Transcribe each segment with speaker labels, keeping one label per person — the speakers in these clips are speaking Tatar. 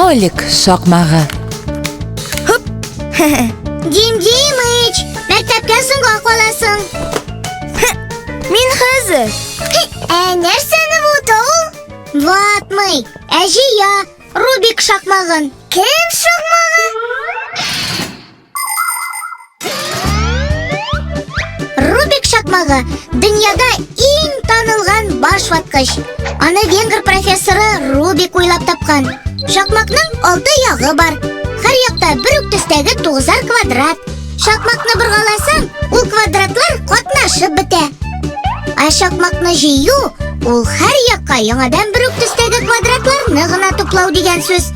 Speaker 1: Нолик шакмагы.
Speaker 2: Хоп! Дим Димыч, мәктәпкә соңга каласың.
Speaker 3: Мин хәзер.
Speaker 2: Ә нәрсәне вата ул? Ватмый, ә җыя Рубик шакмагын. Кем шакмагы? Рубик шакмагы дөньяда иң танылган баш ваткыч. Аны венгр профессоры Рубик уйлап тапкан. Шакмакның алты ягы бар. Һәр якта бер үк төстәге тугызар квадрат. Шакмакны боргаласаң, ул квадратлар катнашып бетә. Ә шакмакны җыю ул һәр якка яңадан бер үк төстәге квадратларны гына туплау дигән сүз.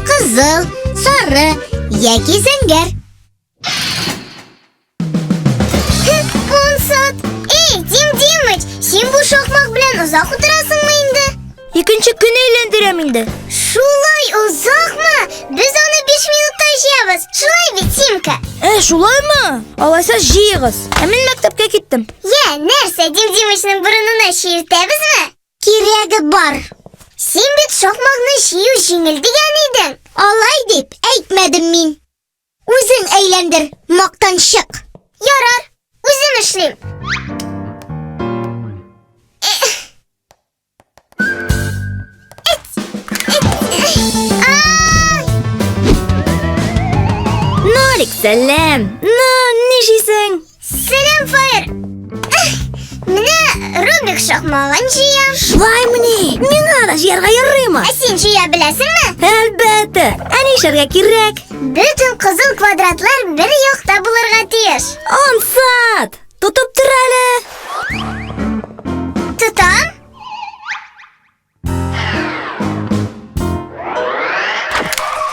Speaker 2: Кызыл, сары яки зәңгәр. Ансат! Эй, Дим Димыч, син бу шакмак белән озак утырасыңмы инде?
Speaker 3: Икенче көн әйләндерәм инде.
Speaker 2: Шулай озакмы? Без аны 5 минутта җыябыз. Шулай бит, Симка?
Speaker 3: Ә, шулаймы? Алайса җыегыз. Ә мин мәктәпкә киттем.
Speaker 2: Я, нәрсә, Дим Димычның борынына чиертәбезме? Кирәге бар. Син бит шакмакны җыю җиңел дигән идең. Алай дип әйтмәдем мин. Үзең әйләндер, мактанчык. Ярар, үзем эшлим.
Speaker 3: Нолик, сәлам. Ну, нишисең?
Speaker 2: Сәлам, Фаер! Менә Рубик шакмагын җыям.
Speaker 3: Шулаймыни? Миңа да җыярга ярыймы?
Speaker 2: Ә син җыя беләсеңме?
Speaker 3: Әлбәттә. Ә нишләргә кирәк?
Speaker 2: Бөтен кызыл квадратлар бер якта булырга тиеш.
Speaker 3: Ансат! Тотып тор әле.
Speaker 2: Тотам.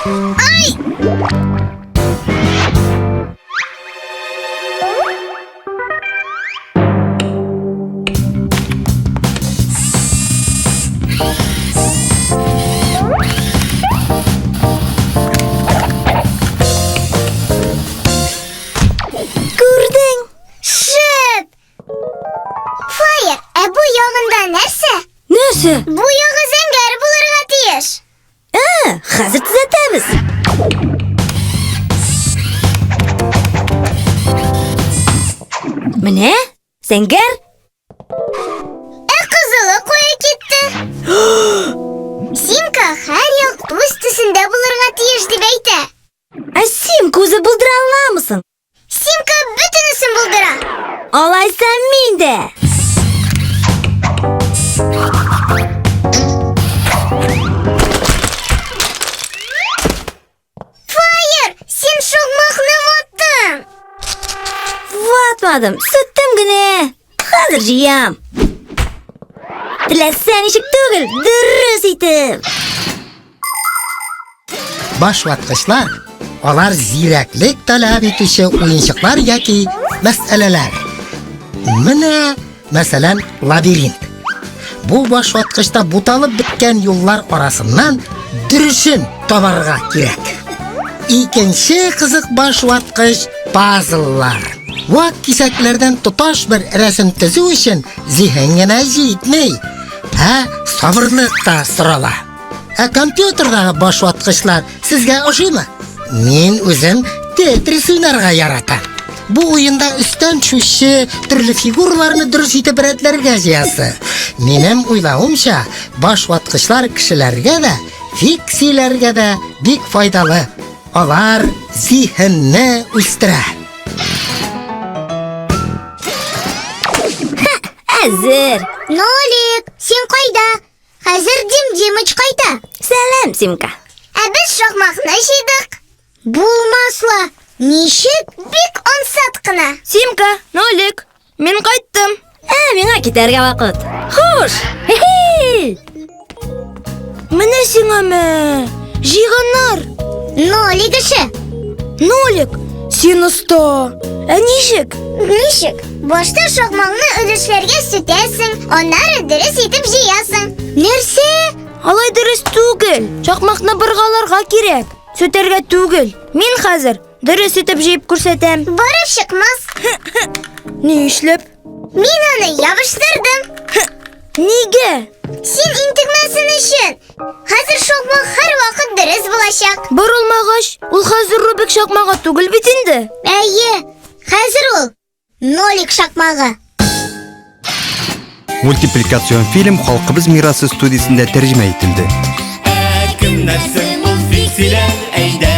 Speaker 2: Ай!
Speaker 3: Күрдең?
Speaker 2: Шәп! Фаер, ә бу ягында нәрсә?
Speaker 3: Нәрсә?
Speaker 2: Бу ягы зәңгәр булырга тиеш.
Speaker 3: Ә, хәзер төзәтәбез. Менә, зәңгәр.
Speaker 2: Ә кызылы кая китте? Симка һәр як үз төсендә булырга тиеш дип әйтә.
Speaker 3: Ә Симка үзе булдыра аламы соң?
Speaker 2: Симка бөтенесен булдыра.
Speaker 3: Алайса мин дә.
Speaker 2: Фаер, син шакмакны ваттың.
Speaker 3: Ватмадым, сүттем генә. Хәзер җыям. Теләсә ничек түгел, дөрес итеп.
Speaker 4: Баш ваткычлар алар зирәклек таләп итүче уенчыклар яки мәсьәләләр. Менә, мәсәлән, лабиринт. Бу баш ваткычта буталып беткән юллар арасыннан дөресен табарга кирәк. Икенче кызык баш ваткыч пазллар. Вак кисәкләрдән тоташ бер рәсем төзү өчен зиһен генә җитми, ә сабырлык та сорала. Ә компьютердагы баш ваткычлар сезгә ошыймы? Мин үзем Тетрис уйнарга яратам. Бу уенда өстән төшүче төрле фигураларны дөрес итеп рәтләргә җыясы. Минем уйлавымча, баш ваткычлар кешеләргә дә, фиксиләргә дә бик файдалы. Алар зиһенне үстерә.
Speaker 3: Әзер.
Speaker 2: Нолик, син кайда? Хәзер Дим Димыч кайта.
Speaker 3: Сәлам, Симка.
Speaker 2: Ә без шакмакны җыйдык. Булмас ла. Ничек? Бик ансат кына.
Speaker 3: Симка, Нолик, мин кайттым. Ә, миңа китәргә вакыт. Хуш! Хи-хи! Менә сиңа мә! Җыйганнар!
Speaker 2: Нолик эше.
Speaker 3: Нолик, син оста! Ә ничек?
Speaker 2: Ничек? Башта шакмакны өлешләргә сүтәсең, аннары дөрес итеп җыясың. Нәрсә?
Speaker 3: Алай дөрес түгел. Шакмакны боргаларга кирәк. Сүтәргә түгел. Мин хәзер дөрес итеп җыеп күрсәтәм.
Speaker 2: Барып чыкмас.
Speaker 3: Ни эшләп?
Speaker 2: Мин аны ябыштырдым.
Speaker 3: Нигә?
Speaker 2: Син интекмәсен өчен. Хәзер шакмак һәрвакыт дөрес булачак.
Speaker 3: Борылмагач, ул хәзер Рубик шакмагы түгел бит инде.
Speaker 2: Әйе, хәзер ул нолик шакмагы.
Speaker 1: Мультипликацион фильм Халкыбыз мирасы студиясендә тәрҗемә ителде.
Speaker 5: Ә кемнәр соң ул фиксиләр? Әйдә.